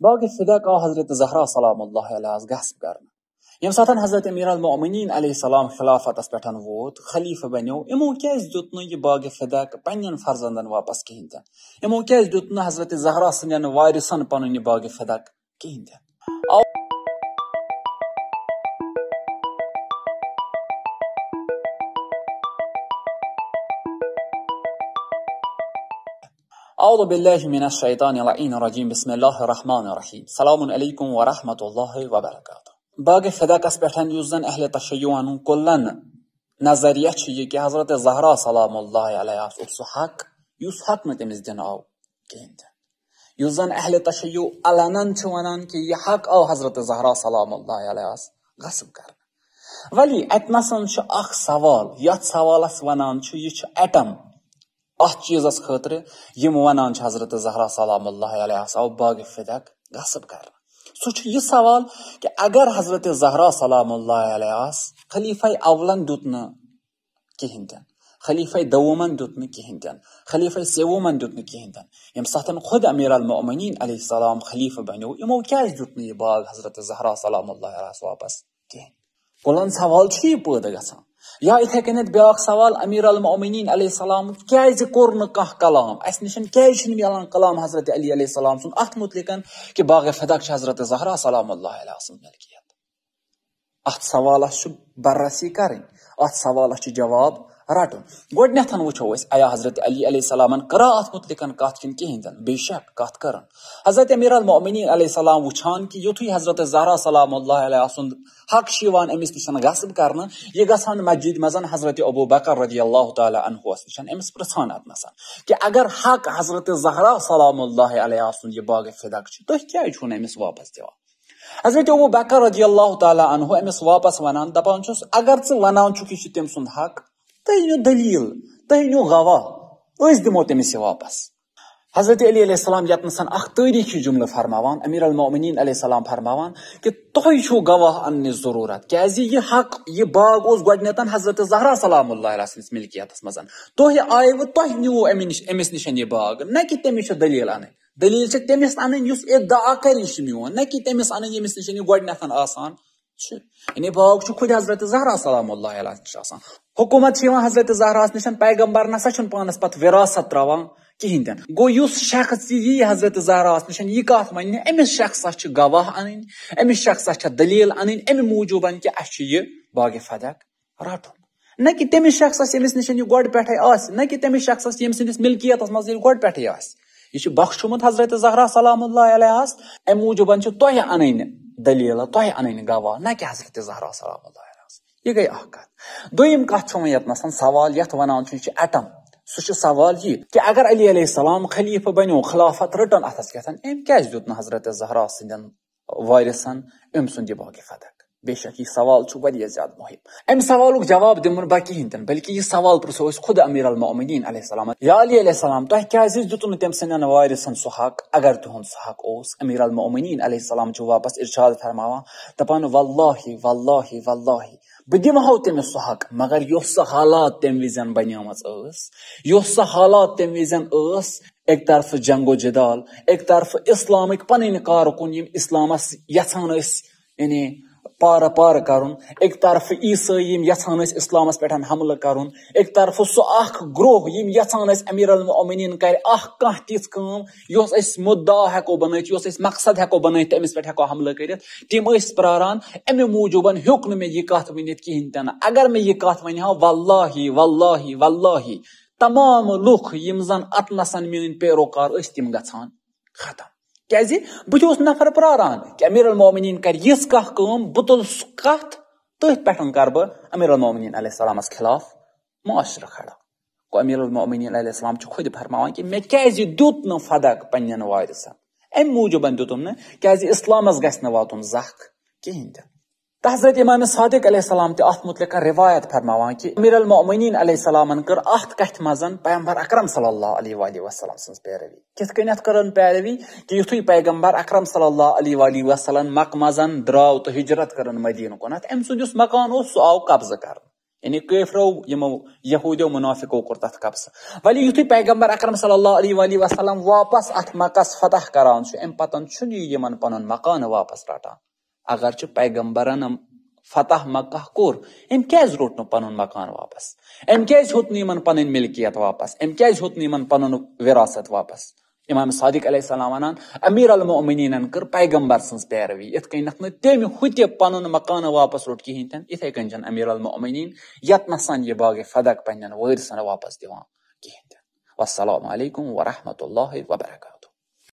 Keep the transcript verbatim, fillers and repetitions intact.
باغ فدق آو حضرت زہرا سلام اللہ علیہس غصب کرنہٕ۔ ییٚمہِ ساتہٕ حضرت امیر المؤمنین علیہ السلام خلافتس پٮ۪ٹھ ووت، خلیفہٕ بنیو، یِمو کیازِ دیُت نہٕ یہِ باغ فدق پننٮ۪ن فرزندن واپس کِہینۍ تہِ نہٕ؟ یِمو کیازِ دیُت نہٕ حضرت زہرا سٕنٛدٮ۪ن وارثن پنُن یہِ باغ فدق کِہینۍ تہِ نہٕ؟ اعوذ باللہ من الشیطان اللعین الرجیم، بسم اللہ الرحمن الرحیم، السلام علیکم ورحمۃ اللہ وبرکاتہ۔ باغ فدقس پٮ۪ٹھ یُس زن اہل تشیعن کلن نظریہ چھُ یہِ کہِ حضرت زہرا سلام اللہ علیہا اوس سُہ حق یُس حق نہٕ تٔمِس دِنہٕ آو کِہینۍ تہِ، یُس زن اہل تشیع علنن چھِ ونان کہِ یہِ حق آو حضرت زہرا سلام اللہ علیہس غصب کرنہٕ۔ ولی اتہِ نسن چھُ اکھ سوال، یتھ سوالس ونان چھُ، یہِ چھُ ایٹم اتھ چیزس خٲطرٕ، یِم ونان چھِ حضرت زہرا سلام اللہ علیہس آو باغ فدق غصب کرنہٕ۔ سُہ چھُ یہِ سوال کہِ اگر حضرت زہرا سلام اللہ علیہس خلیفہ اولن دیُت نہٕ کِہینۍ تہِ نہٕ، خلیفہ دومن دیُت نہٕ کِہینۍ تہِ نہٕ، خلیفہ سیومن دیُت نہٕ کِہینۍ تہِ نہٕ، ییٚمہِ ساتہٕ خود امیر المؤمنین علیہ السلام خلیفہ بنیو، یِمو کیازِ دیُت نہٕ یہِ باغ حضرت زہرا سلام اللہ علیہس واپس کِہینۍ؟ کُلن سوال چھُ یہِ پٲدٕ گژھان۔ یا یِتھے کٔنٮ۪تھ بیاکھ سوال، امیر المؤمنین علیہ السلام کیازِ کوٚر نہٕ کانٛہہ کلام؟ اسہِ نِش کیازِ چھُنہٕ مِلان کلام حضرت علی علیہ السلام سُنٛد اتھ متعلقن کہِ باغ فدق چھِ حضرت زہرا سلام اللہ علیہا سٕنٛز ملکیت؟ اتھ سوالس چھُ بررسی کرٕنۍ، اتھ سوالس چھُ جواب رٹُن۔ گۄڈٕنیتھ وٕچھو أسۍ، آیا حضرت علی علیہ السلامن کٔرا اتھ متعلقن کتھ کِنہٕ کِہینۍ تہِ نہٕ؟ بے شک کتھ کٔرٕن۔ حضرت امیر المؤمنین علیہ السلام وٕچھان کہِ یُتھُے حضرت زہرا سلام اللہ علیہا سُنٛد حق چھُ یِوان أمِس نِش غصب کرنہٕ، یہِ گژھان مسجد منٛز حضرت ابو بکر رضی اللہ تعالیٰ عنہس نِش، أمِس پرژھان اتنس کہِ اگر حق حضرت زہرا سلام اللہ علیہا سُنٛد یہِ باغ فدق چھُ، تُہۍ کیازِ چھِو نہٕ أمِس واپس دِوان؟ حضرت ابو بکر رضی اللہ تعالیٰ عنہ أمِس واپس ونان، دپان چھُس، اگر ژٕ ونان چھُکھ یہِ چھُ تٔمۍ سُنٛد حق، تُہۍ أنِو دلیل، تُہۍ أنِو گواہ، أسۍ دِمو تٔمِس یہِ واپس۔ حضرت علی علیہ السلام یتنسن اکھ تٲریخی جملہٕ فرماوان، امیر المؤمنین علیہ السلام فرماوان کہِ تۄہہِ چھُو گواہ اننٕچ ضروٗرت، کیازِ یہِ حق، یہِ باغ اوس گۄڈٕنیتھ حضرت زہرا سلام اللہ علیہا سٕنٛدِس ملکیتس منٛز۔ تۄہہِ آیوٕ، تۄہہِ نیوٗ أمہِ نِش، أمِس نِش یہِ باغ، نہ کہِ تٔمِس چھِ دلیل انٕنۍ۔ دلیل چھِ تٔمِس انٕنۍ یُس ادعا کرِ یہِ چھُ میون، نہ کہِ تٔمِس انٕنۍ ییٚمِس نِش یہِ گۄڈٕنیتھ آسان چھُ۔ یعنی باغ چھُ خود حضرت زہرا سلام اللہ علیہا نِش آسان۔ حکومت چھِ یِوان حضرت زہراہس نِش، پیغمبر نسا چھُنہٕ پانس پتہٕ وراثت تراوان کِہینۍ تہِ نہٕ۔ گوٚو یُس شخص یہِ یی حضرت زہراہس نِش، یہِ کتھ ونہِ، أمِس شخصس چھِ گواہ انٕنۍ، أمِس شخصس چھِ دلیل انٕنۍ، امہِ موٗجوٗبن کہِ اسہِ چھُ یہِ باغ فدق رٹُن۔ نہ کہِ تٔمِس شخصس ییٚمِس نِش یہِ گۄڈٕ پٮ۪ٹھے آسہِ، نہ کہِ تٔمِس شخصس ییٚمہِ سٕنٛدِس ملکیتس منٛز یہِ گۄڈٕ پٮ۪ٹھے آسہِ۔ یہِ چھُ بخشومُت حضرت زہرا سلام اللہ علیہس، امہِ موٗجوٗبن چھِ تۄہہِ انٕنۍ دلیل، تۄہہِ انٕنۍ گواہ، نہ کہِ حضرت زہرا سلام اللہ علیہس۔ یہِ گٔے اکھ کتھ۔ دوٚیِم کتھ چھِ وۄنۍ یتنس سوال، یتھ ونان چھُ، یہِ چھُ ایٹم۔ سُہ چھُ سوال یہِ کہِ اگر علی علیہ السلام خلیفہٕ بنیو، خلافت رٔٹٕن اتھس کٮ۪تھ، أمۍ کیازِ دیُت نہٕ حضرت زہرا سٕنٛدٮ۪ن وارثن أمۍ سُنٛد یہِ باغ فدق؟ بے شک یہِ سوال چھُ واریاہ زیادٕ مُہِم۔ اَمہِ سوالُک جواب دِمو نہٕ بہٕ کِہینۍ تہِ نہٕ، بلکہِ یہِ سوال پرٛژھو أسۍ خود امیر المؤمنین علیہ السلام، یا علی علیہ السلام، تۄہہِ کیازِ دیُتوٕ نہٕ تٔمۍ سٕنٛدٮ۪ن وارثن سُہ حق، اگر تِہُنٛد سُہ حق اوس؟ امیر المؤمنین علیہ السلام چھُ واپس ارشاد فرماوان، دپان، واللہ، واللہ، واللہ، بہٕ دِمہو تٔمِس سُہ حق، مگر یۄس سۄ حالات تَمہِ وِزٮ۪ن بنیمٕژ ٲس، یۄس سۄ حالات تَمہِ وِزٮ۪ن ٲس، اَکہِ طرفہٕ جنگ و جدال، اَکہِ طرفہٕ اِسلامٕکۍ پنٕنۍ کارکُن، یِم اِسلامس یژھان ٲسۍ، یعنی، پارٕ پارٕ کرُن، اَکہِ طرفہٕ عیسٲے، یِم یژھان ٲسۍ اِسلامس پٮ۪ٹھ حملہٕ کرُن، اَکہِ طرفہٕ سُہ اکھ گروہ، یِم یژھان ٲسۍ امیر المؤمنین کرِ اکھ کانٛہہ تِژھ کٲم، یۄس أسۍ مُدعا ہٮ۪کو بنٲیِتھ، یۄس أسۍ مقصد ہٮ۪کو بنٲیِتھ تہٕ أمِس پٮ۪ٹھ ہٮ۪کو حملہٕ کٔرِتھ، تِم ٲسۍ پراران۔ اَمہِ موٗجوٗبن ہیوٚک نہٕ مےٚ یہِ کتھ ؤنِتھ کِہینۍ تہِ نہٕ۔ اگر مےٚ یہِ کتھ ونہِ ہا، واللہ، واللہ، واللہ، تمام لُکھ، یِم زن اتنسن میٲنۍ پیروکار ٲسۍ، تِم گژھان ختم۔ کیازِ؟ بہٕ تہِ اوسُس نفر پراران کہِ امیر المؤمنین کرِ یِژھ کانٛہہ کٲم، بہٕ تُلہٕ سُہ کتھ، تٔتھۍ پٮ۪ٹھ کرٕ بہٕ امیر المؤمنین علیہ السلامس خلاف معاشرٕ کھڑا۔ گوٚو امیر المؤمنین علیہ السلام چھُ خود فرماوان کہِ مےٚ کیازِ دیُت نہٕ فدق پننٮ۪ن وارثن؟ امہِ موٗجوٗبن دیُتُم نہٕ، کیازِ اسلامس گژھِ نہٕ واتُن زکھ کِہینۍ تہِ۔ تہٕ حضرت امام صادق علیہ السلام تہِ اتھ متعلق روایت فرماوان کہِ امیر المؤمنین علیہ السلامن کٔر اتھ کتھِ منٛز پیغمبر اکرم صلی اللہ علیہ وآلہ وسلم سٕنٛز پیروی۔ کِتھ کٔنۍ اتھ کٔرٕن پیروی؟ کہِ یُتھُے پیغمبر اکرم صلی اللہ علیہ وآلہ وسلم مکہ منٛز درٛاو تہٕ ہجرت کٔرٕن مدینہٕ کُنتھ، أمۍ سُنٛد یُس مکان اوس، سُہ آو قبضہٕ کرنہٕ۔ یعنی کٲفرو، یِمو یہوٗدیو منافقو کوٚر تَتھ قبضہٕ۔ ولی یُتھُے پیغمبر اکرم صلی اللہ علیہ وآلہ وسلم واپس اَتھ مکس فتح کران چھُ، اَمہِ پتن چھُنہٕ یہِ یِمن پنُن مکانہٕ واپس رٹان۔ اگرچہِ پیغمبرن فتح مکہ کوٚر، أمۍ کیازِ روٚٹ نہٕ پنُن مکان واپس؟ أمۍ کیازِ ہیوٚت نہٕ یِمن پنٕنۍ ملکیت واپس؟ أمۍ کیازِ ہیوٚت نہٕ یِمن پنُن وراثت واپس؟ امام صادق علیہ السلام ونان، امیر المؤمنینن کٔر پیغمبر سٕنٛز پیروی، یِتھ کٔنٮ۪تھ نہٕ تٔمۍ ہُتہِ پنُن مکانہٕ واپس روٚٹ کِہینۍ تہِ نہٕ، یِتھے کٔنۍ چھنہٕ امیر المؤمنین یتنسن یہِ باغ فدق پننٮ۪ن وٲرثن واپس دِوان کِہینۍ تہِ نہٕ۔ والسلام علیکم ورحمۃ اللہ وبرکاتہ۔